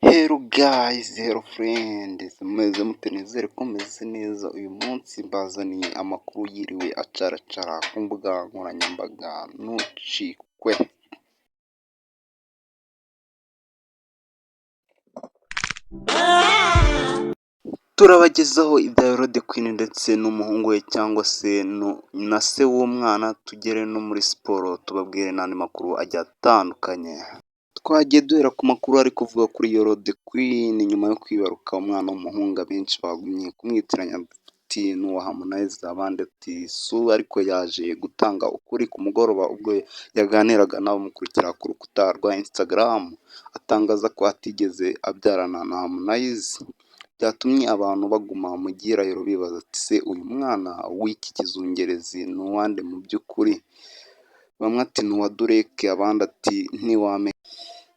Hello guys, hello friends, mumeze mute? Nizere ko mumeze neza. Uyu munsi mbazaniye amakuru yiriwe acaracara ku mbuga nkoranyambaga, ntucikwe. Turabagezaho ibya Yolo The Queen ndetse n'umuhungu we cyangwa se na se w'umwana, tugere no muri siporo tubabwire n'andi makuru agiye atandukanye. Twagiye duhera ku makuru ari kuvuga kuri Yolo The Queen nyuma yo kwibaruka umwana w'umuhungu, abenshi bagumye kumwitiranya ati n'uwa Harmonize, abandi ati si uwe, ariko yaje gutanga ukuri ku mugoroba ubwo yaganiraga n'abamukurikira ku rukuta rwa Instagram, atangaza ko atigeze abyarana na Harmonize. Byatumye abantu baguma mu gihirahiro bibaza ati se uyu mwana w'iki kizungerezi ni uwande mu by'ukuri? Bamwe ati ni uwa Drake, abandi ati ntiwamenya.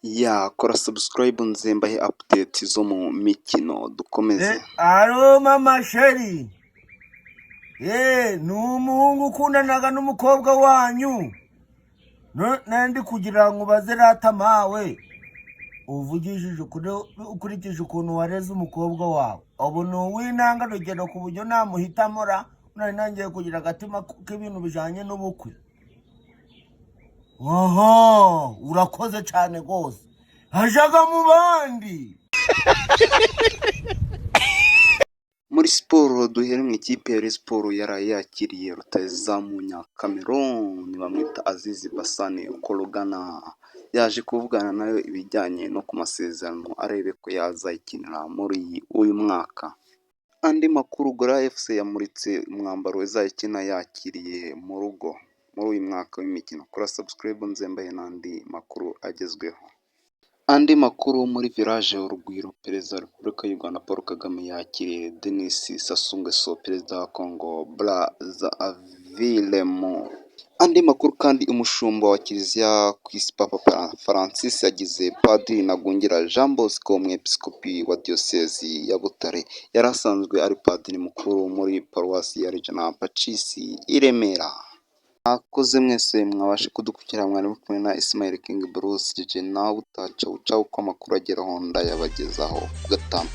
Yakora subscribe nze mbahe update zo mu mikino, dukomeze. Allô mama chérie, ni umuhungu ukundanaga n'umukobwa wanyu. Nandi kugira ngo ubaze rata mawe, uvugishije ukuri, ukurikije ukuntu wareze umukobwa wawe, ubu ni uw'intangarugero ku buryo namuhitamo ra? Nari nangiye kugira agatima k'ibintu bijanye n'ubukwe. Oho, urakoze cyane rwose, ajaga mu bandi. Muri siporo duhere mu ikipe ya Rayon Sports yaraye yakiriye rutahizamu Cameroon bamwita Azizi Basane Kologana, yaje kuvugana nayo ibijyanye no ku masezerano arebe ko yazayikinira muri uyu mwaka. Andi makuru, Gorilla FC yamuritse umwambaro izayikina yakiriye mu rugo muri uyu mwaka w'imikino. Kora subscribe nze mbahe n'andi makuru agezweho. Andi makuru muri Village Urugwiro, Perezida wa Repubulika y'u Rwanda Paul Kagame yakiriye Denis Sassou Nguesso, Perezida wa Congo Brazzaville. Mu andi makuru kandi, umushumba wa Kiliziya ku isi Papa Francis yagize Padiri Ntagungira Jean Bosco umwepiskopi wa Diyosezi ya Butare. Yari asanzwe ari padiri mukuru muri Paruwasi ya Regina Pacis i Remera. Mwakoze mwese mwabashe kudukurikira, mwari muri kumwe na Ismail King Bruce Jeje, nawe utaca uca uko amakuru ageraho ndayabagezaho gatanu.